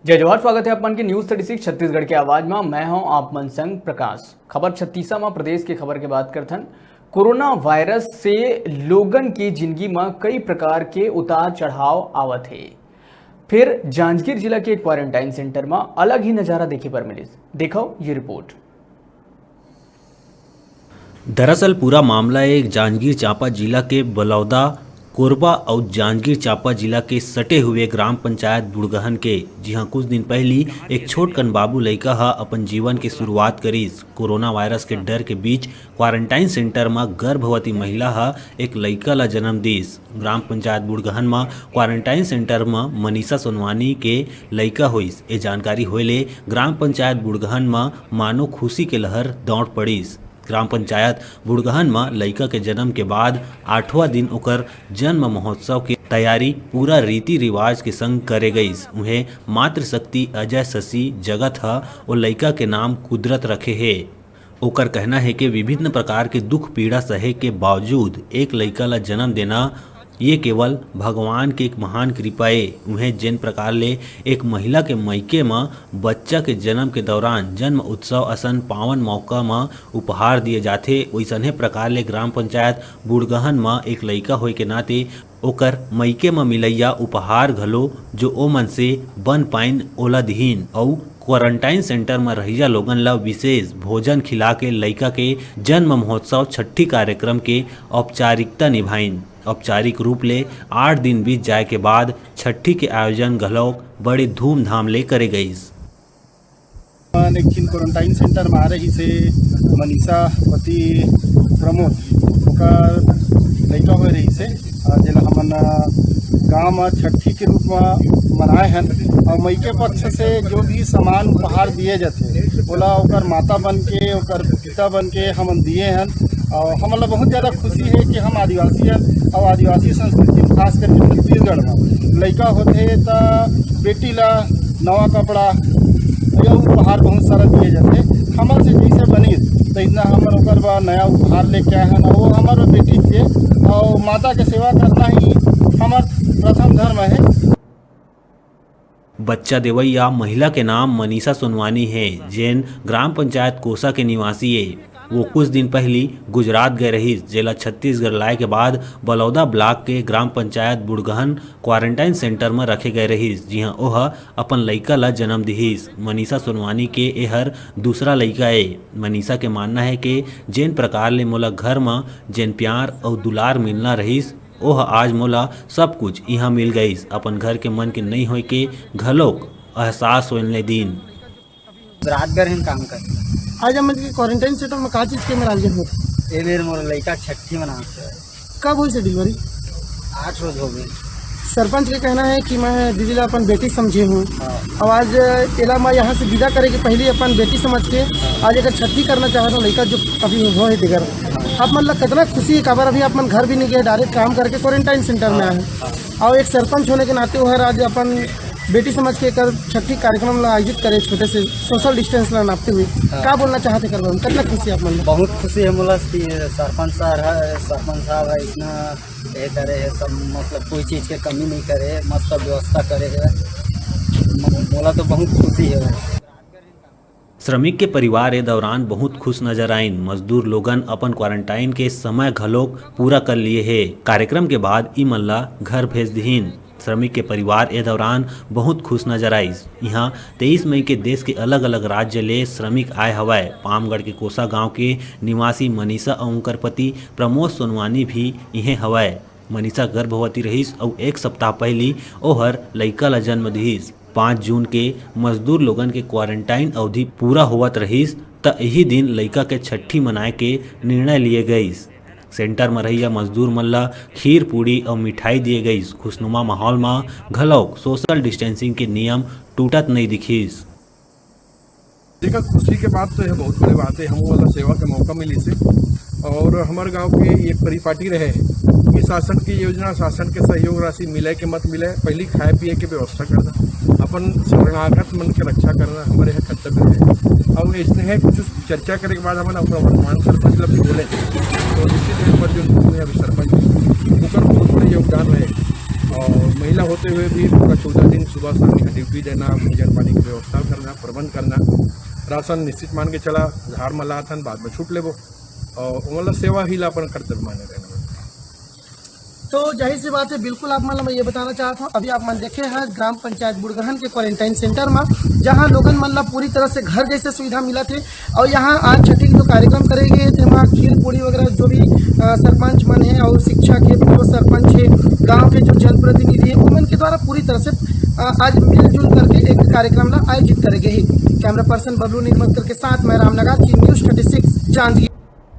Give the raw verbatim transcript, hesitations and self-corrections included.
जय जोहार, स्वागत है अपन के न्यूज़ थर्टी सिक्स छत्तीसगढ़ के आवाज में। मैं हूं आप मन संग प्रकाश। खबर छत्तीसा में प्रदेश के खबर के बात करथन। कोरोना वायरस से लोगन के जिंदगी में कई प्रकार के उतार चढ़ाव आवत हे। फिर जांजगीर जिला के क्वारंटाइन सेंटर में अलग ही नजारा देखे बर मिलिस। देखो ये रिपोर्ट। दरअसल पूरा मामला एक जांजगीर चांपा जिला के बलौदा कोरबा अउ जांजगीर चांपा जिला के सटे हुए ग्राम पंचायत बुड़गहन के, जिहां कुछ दिन पहली एक छोट कन बाबू लइका ह अपन जीवन के शुरुआत करिस। कोरोना वायरस के डर के बीच क्वारंटाइन सेंटर म गर्भवती महिला ह एक लइका ल जन्म दीस। ग्राम पंचायत बुड़गहन म क्वारंटाइन सेंटर म मनीषा सोनवानी के लइका होइस। ए जानकारी होए ले ग्राम पंचायत बुड़गहन म मानो खुशी के लहर दौड़ पड़िस। ग्राम पंचायत बुड़गहन म लइका के जन्म के बाद आठवां दिन ओकर जन्म महोत्सव के तैयारी पूरा रीति रिवाज के संग करे गइस। उहें, मातृशक्ति अजय शशि जगत ह ओ लइका के नाम कुदरत रखे हे। ओकर कहना हे कि विभिन्न प्रकार के दुख पीड़ा सहे के बावजूद एक लइका ल जन्म देना, ये केवल भगवान के एक महान कृपा ए। उहें, जेन प्रकार ले एक महिला के मइके म बच्चा के जन्म के दौरान जन्म उत्सव असन पावन मौका म उपहार दिए जाथे, वइसने प्रकार ले ग्राम पंचायत बुड़गहन म एक लइका होए के नाते ओकर मइके म मिलइया उपहार घलो जो ओ मन से बन पाइन, ओला दिहिन अउ क्वारंटाइन सेंटर म रहइया लोगन ल विशेष भोजन खिला के लइका के जन्म महोत्सव छट्ठी कार्यक्रम के औपचारिकता निभाइन। औपचारिक रूप ले आठ दिन बीत जाए के बाद छट्ठी के आयोजन घलौक बड़े धूमधाम ले करे गइस। एक ठिन क्वारंटाइन सेंटर में आ रही से मनीषा पति प्रमोद, ओकर लइका होए रही से, अ, जेला हमन, अ, गांव में छट्ठी के रूप में मनाए हन। और मइके पक्ष से जो भी सामान उपहार दिए जाथे, ओला ओकर माता बन के, ओकर पिता बन के हमन दिए हन। और हमन ला बहुत ज्यादा खुशी है कि हम आदिवासी हन और आदिवासी संस्कृति में, खास करके छत्तीसगढ़ में लइका होथे त बेटी ला नवा कपड़ा या उपहार बहुत सारा दिए जाथे। हमन से जैसे बनी तो इतना हमन ओकर बर नया उपहार लेके आए हन। वो हमर बेटी के और माता के सेवा करना ही हमर प्रथम धर्म है। बच्चा देवइया महिला के नाम मनीषा सोनवानी हे, जेन ग्राम पंचायत कोसा के निवासी ए। वो कुछ दिन पहिली गुजरात गए रहिस, जेला छत्तीसगढ़ लाए के बाद बलौदा ब्लॉक के ग्राम पंचायत बुड़गहन क्वारंटाइन सेंटर म रखे गए रहिस, जिहां ओह अपन लइका ल जन्म दिहिस। मनीषा सोनवानी के एहर दूसरा लइका ए। मनीषा के मानना हे के जेन प्रकार ले मोला घर म जेन प्यार अउ दुलार मिलना रहिस, ओह आज मोला सब कुछ इहां मिल गइस। अपन घर के मन के नइ होए के घलोक एहसास होए ले दिन। रात भर हम काम करते। आज हमन के क्वारंटाइन सेंटर में का चीज के मेर आयोजन होत? ए बेर मोर लइका छट्ठी मनावत हे। कब होइस डिलीवरी? आठ रोज हो गए। सरपंच के कहना है कि मैं दीदी ला अपन बेटी समझे हूँ। हाँ। अब आज एला मैं यहाँ से विदा करे के पहले अपन बेटी समझ के आज एकर छट्ठी करना चाहत हूँ, लइका जो अभी हो है बगैर। आप मन ला कितना खुशी है, काबर अभी आप मन घर भी नहीं गए, डायरेक्ट काम करके क्वारंटाइन सेंटर में आए हैं। हाँ। और एक सरपंच होने के नाते वो हर आज अपन बेटी समझ के एकर छट्ठी कार्यक्रम ला आयोजित करे, छोटे से सोशल डिस्टेंस ला नापते हुए। हाँ। का बोलना चाहते कर बाबू, कितना खुशी आप मन ला? बहुत खुशी है मोला कि सरपंच सर है, सरपंच साहब है, इतना ये करे है सब, मतलब कोई चीज के कमी नहीं करे, मस्त व्यवस्था करे है। म-, मोला तो बहुत खुशी है। श्रमिक के परिवार ए दौरान बहुत खुश नजर आइन। मजदूर लोगन अपन क्वारंटाइन के समय घलोक पूरा कर लिए हे। कार्यक्रम के बाद इमन ला घर भेज दिहिन। श्रमिक के परिवार ए दौरान बहुत खुश नजर आइस। इहां तेईस मई के देश के अलग-अलग राज्य ले श्रमिक आए हवय। पामगढ़ के कोसा गांव के निवासी मनीषा अउ उनकर पति प्रमोद सोनवानी भी इहें हवय। मनीषा गर्भवती रहिस अउ एक सप्ताह पहिली ओहर लइका ला जन्म दिहिस। पाँच जून के मजदूर लोगन के क्वारंटाइन अवधि पूरा होवत रहिस, त इही दिन लइका के छट्ठी मनाए के निर्णय लिए गइस। सेंटर म रहइया मजदूर मन ला खीर पूड़ी अउ मिठाई दिए गइस। खुशनुमा माहौल म घलौक सोशल डिस्टेंसिंग के नियम टूटत नइ दिखिस। देखा, खुशी के बात तो यह बहुत बड़ी बात है, हमू वाला सेवा के मौका मिली से। और हमारे गांव के एक परिपाटी रहे कि शासन की योजना, शासन के सहयोग राशि मिले के मत मिले, पहली खाए पिए के व्यवस्था करना, अपन शरणागत मन के रक्षा करना हमारे यहाँ कर्तव्य है। और इसने है कुछ चर्चा करे के बाद हमन अपन वर्तमान सरपंच ला भी बोले, तो निश्चित रूप से जो है अभी सरपंच, ओकर बहुत बड़े योगदान रहे। और महिला होते हुए भी पूरा चौदह दिन सुबह शाम यहाँ ड्यूटी देना, भोजन पानी की व्यवस्था करना, प्रबंध करना, राशन निश्चित मान के चला, झाड़ में लाथन, बाद में छूट लेबो, और मतलब सेवा ही ला अपन कर्तव्य माने रहना। तो जाहिर सी बात है, बिल्कुल आप मन ला मैं ये बताना चाहत हूँ, अभी आप मन देखे हैं ग्राम पंचायत बुड़गहन के क्वारंटाइन सेंटर में, जहाँ लोगन मन ला पूरी तरह से घर जैसे सुविधा मिला थे। और यहाँ आज छठी के जो कार्यक्रम करे गए थे, वहाँ खीर पूड़ी वगैरह जो भी अ, सरपंच मन है और शिक्षा के जो सरपंच है, गांव के जो जनप्रतिनिधि है, उमन के द्वारा पूरी तरह से अ, आज मिलजुल करके एक कार्यक्रम ला आयोजित करे गए है। कैमरा पर्सन बबलू निर्मलकर के साथ मैं रामनगर की न्यूज थर्टी सिक्स जांजगीर।